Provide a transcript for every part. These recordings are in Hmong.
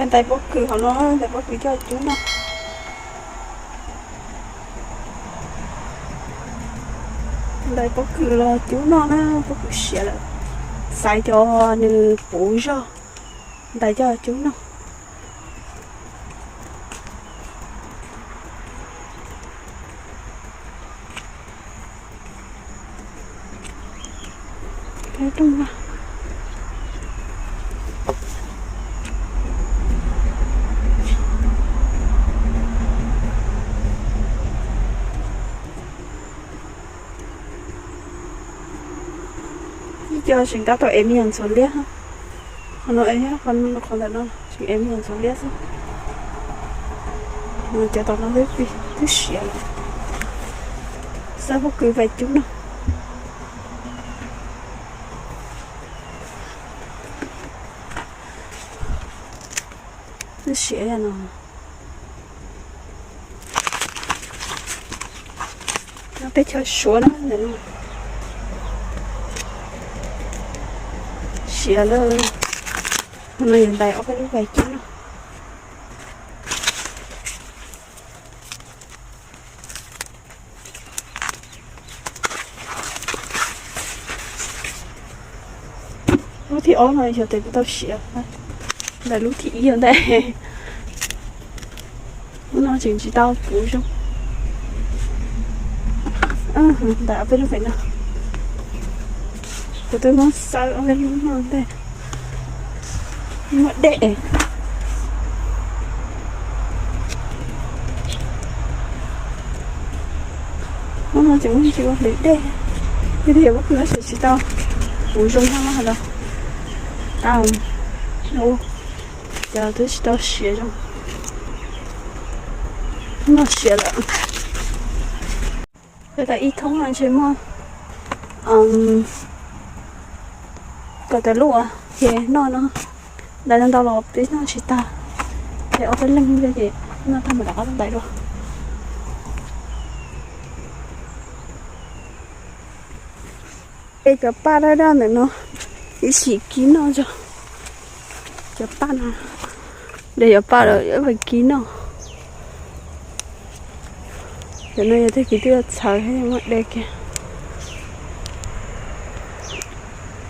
Ntais pob kws hauv no, ntais pob kws coj cub noj. Ntais pob kws los cub noj na, pob kws siav lawm. Xaiv cov nws puv zog, ntais coj cub noj. Ib co tseem tab tom ev me nyuam ntxhuav liab. Qhov no, qhov ntawm no tseem ev me nyuam ntxhuav liab xwb. Cov tom no twb siav lawm. Xaiv pob kws pais cub noj. Twb siav no. Teb chaws Suav na, siav lawm. No yog ntais ob peb lub pais cub noj. Lub thib ob no yog tias kuv tau siav, ntais lub thib ib ntag. Lub no tseem tsis tau puv zoo. Ntais ob peb lub pem no. Kuv twb muab xawb ob peb lub no ntej. Muaj dej. Hnub no ces muaj tsis ua hliv dej, yog tias pob kws no tseem tsis tau puv zoo no los, cov twb tsis tau siav zoo. Hnub no siav lawm. Ces tas ib thoob no ntshe muaj kaum tawm lub ces noj no, ntais ntau los peb noj tsis tag, ces ob peb leeg ces noj tag mam rov qab ntais dua. Es cov paj daj daj ntawm no ib sim kib noj tso. Cov paj no, de cov paj lawm pais kib noj. Cov no yog tag kis twb yuav txhawv thiab muab de kiag.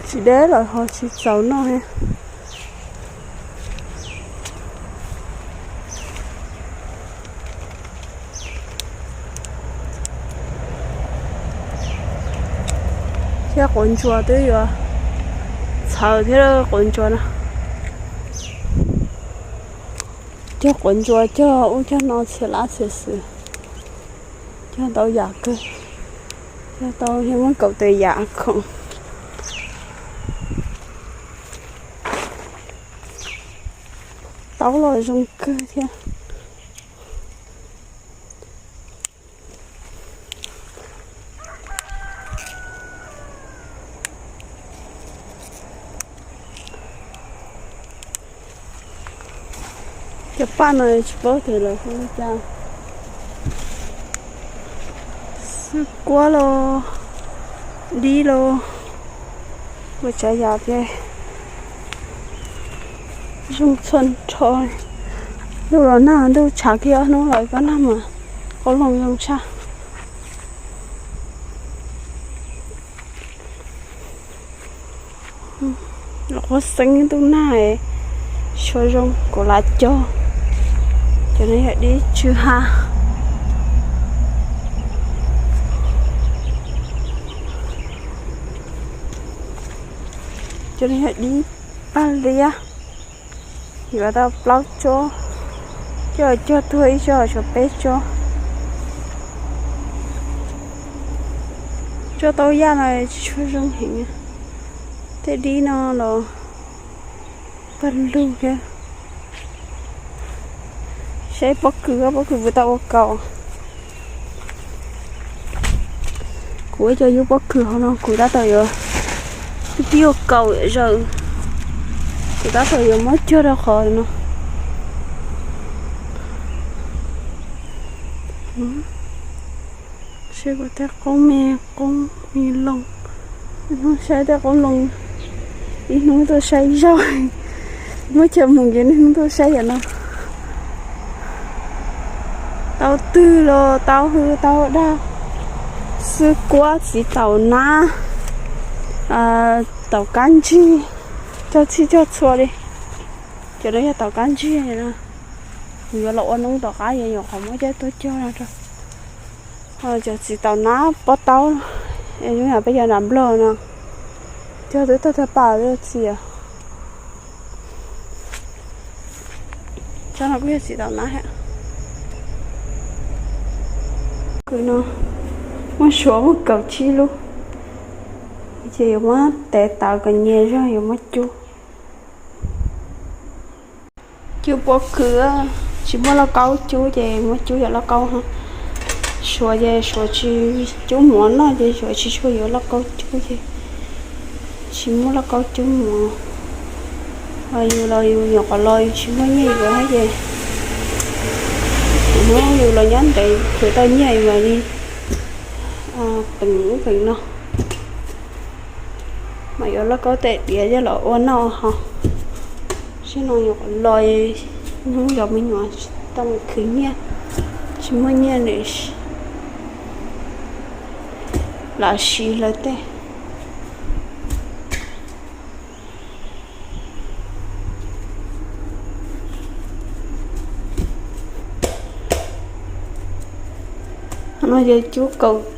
Tsis de los ho tsis txaus noj thiab. Thiab quav ntsuas twb yuav txhawv thiab quav ntsuas no. Cog quav ntsuas cog ub cog no txhia lab txhia xwm, cog ntau yam kawg, cog tau yog muab kaum tawm yam khoom. Taub los zoo kawg thiab. Cov paj no tsis paub tias lawv hu li cas, xwb kuab los, dib los, ua tsav yam tias zoo txhua nrho. Ntuj los nag, ntuj tshav kiag ob hnub los koj nag mas qoob loo zoo tshaj. Los qhuav xeeb ntuj nag, tshuav zoo kaum lav cog. Cov no yog dib tsw ha. Cov no yog dib paj liab. Yuav tau plaub tsob, coj cog tuag ib tsob tshuav peb tsob. Tsob taub yaj no tsis tshua zoo heev, tej dib no los pawg lug thiab. Saib pob kws, pob kws puas tau ua kaus. Kuv ib co yub pob kws hauv no kuv tab tom yuav, twb ua kaus zawm, kuv tab tom yuav muab cog rau qhov no. Saib kuv tej qoob me, qoob me loo, hnub saib tej qoob loo, ib hnub tuaj saib zaug. Muab cov mus ces neeg tuaj saib yam no. Tau twg los tau hws tau dag, xwb kuab, txiv taum nab, taum kab ntsig, cog txhij cog txhua li. Cov no yog taum kab ntsig no, kuv yuav los ua noob tom qab, yuav nyuam qhuav muab coj tuaj cog no rau. Cov txiv taum nab pob taub, peb yog nram Nplog no, cog twb tag tag pam li txiv. Tsob no kuj yog txiv taum nab. Kws no muaj suav muaj kaum tsib lub, ces yuav muab tev tawv kom nyias zog yuav muab cub. Cub pob kws, tsis muaj lauj kaub cub ces muab cub yam lauj kaub. Suav ces suav tsis cub muav noj ces suav tsis tshua yuav lauj kaub cub ces tsis muaj lauj kaub cub muav. Yus los yus nyuam qhuav los yus tsis muaj nyiaj yuav thiab ces hnub yus los nyob ntev khwv tau nyiaj yus mam li peem ub peem no. Mas yuav lauj kaub tes diav coj los ua noj ho. Zaum no nyuam qhuav los, hnub yog me nyuam tsis tau mus khwv nyiaj, tsis muaj nyiaj nws lam siv lawv tej. No ces cub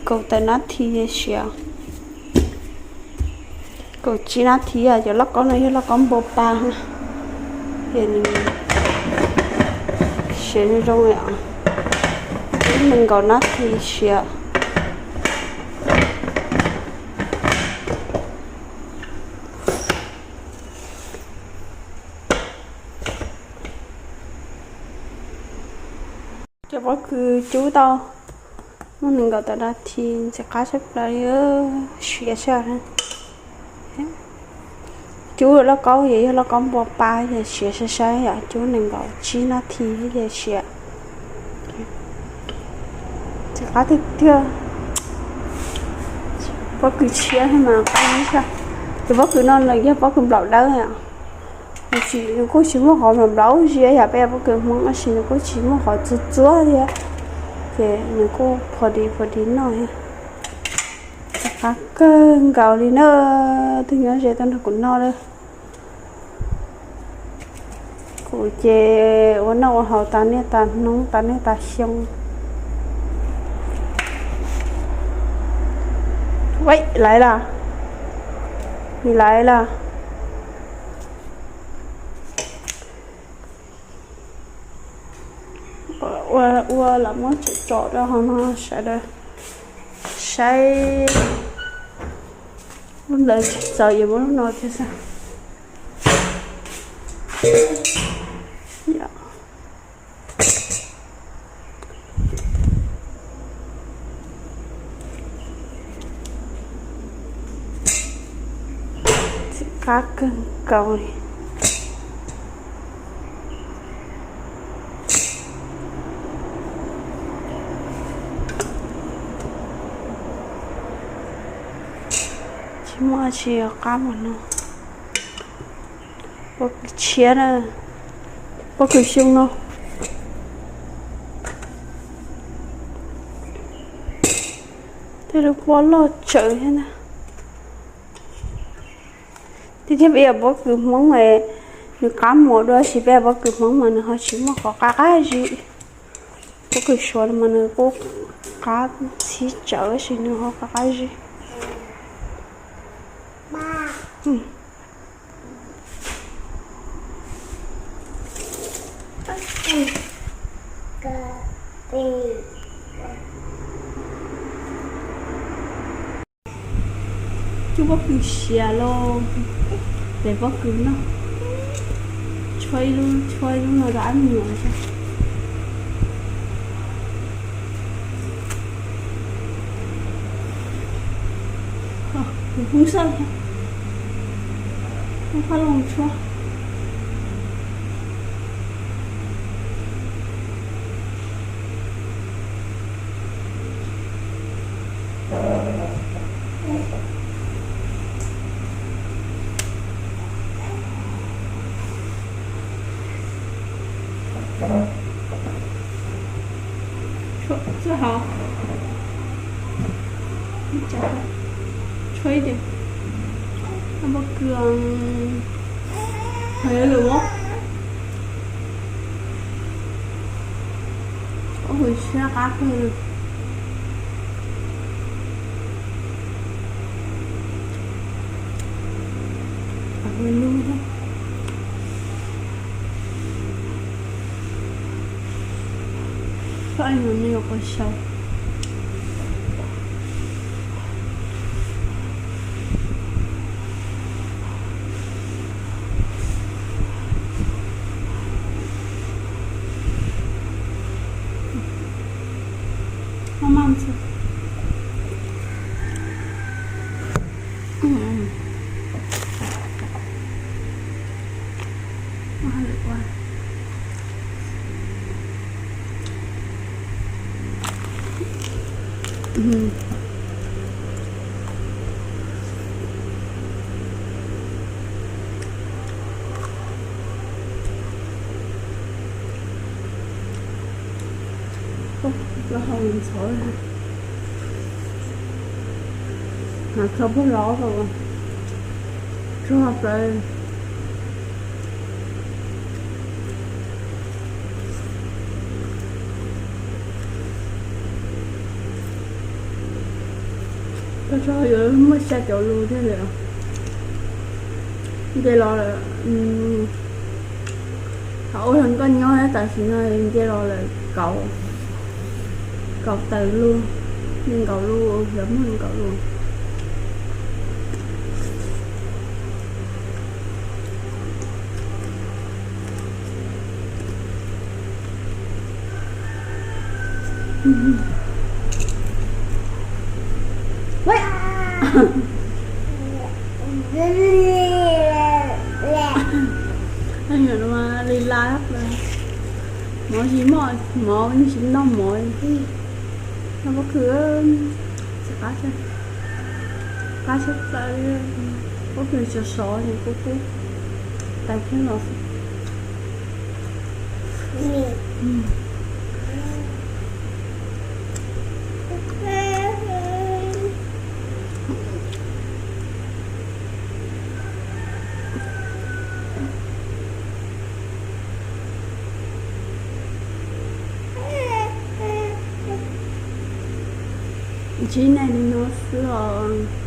kaum tawm nab thi siav. Kaum tsib nab thi, cov lauj kaub no yog lauj kaub npua pa, ces nws siav zoo zoo. Cub nees nkaum nab thi siav. Cov pob kws cub tau muaj nees nkaum tawm nab thi, ntxim qab tshaj plaws li, siav tshaj. Cub lauj kaub ces yog lauj kaub npua pa ces siav sai sai yom, cub nees nkaum tsib nab thi ces siav. Ntxim qab tiag tiag. Pob kws tshiab mas qab ib tshaj. Cov pob kws no nws yog pob kws nplaum dawb. Tab sis nws kuj tsis muaj qhov nplaum nplaum zia yam peb pob kws Hmoob, tab sis nws kuj tsis muaj qhov txuag txuag thiab, ces nws kuj pha di pha di noj thiab. Qab kawg nkaus li na, tus nyob ze tuaj nrog kuv noj lawm. Kuv ces ua noj ua haus tas niaj tas hnub tas niaj tas xyoo. Laiv las, nws laiv las. Ua lam muab tsom tsom rau hauv no sawv daws saib. Lub ntawd tsis txaus yuav muab lub no thiab xwb. Ntxim qab kawg nkaus li. Tsis muaj dab tsi qab npaum no. Pob kws tshiab na, pob kws xyoo no. Tej lub pob loj tsawv thiab na. Tiag tiag peb yog pob kws Hmoob, nws qab muag dua, tab sis peb yog pob kws Hmoob mas nws ho tsis muaj qhov qab qab zib. Pob kws Suav mas nws kuj qab txhib tsawv tab sis nws ho qab qab zib. Cub pob kws siav los, pem pob kws no, tshuab ib lub, tshuab ib lub no rau ab me nyuam. Kuv pub xwb, pub qab los tshuab. Tshuav, tshuav hauv, tshuav ib tias, pob kws, hais lus, ob hwv siab qab kawg. Ua lub thiab. Koj ib nus me nyuam quav xyaw. Maj maj ntxhw. Plaub hau ntxhov, hnav txhua puag los rog plaws. Koj tso yuav muaj xya caum lus thiaj li. Nce los lawm, thaum ua hluas nkauj nyob tam sim no nce los lawm kaum, kaum tawm lus, nees nkaum lus, yog muaj nees nkaum lus. Li laj, mov tsis muaj mov, tsis noj mov. Noj pob kws, qab, qab tshaj plaws li. Pob kws sov sov ces kub kub, tais thiab los. Ntsib nej li no xwb os.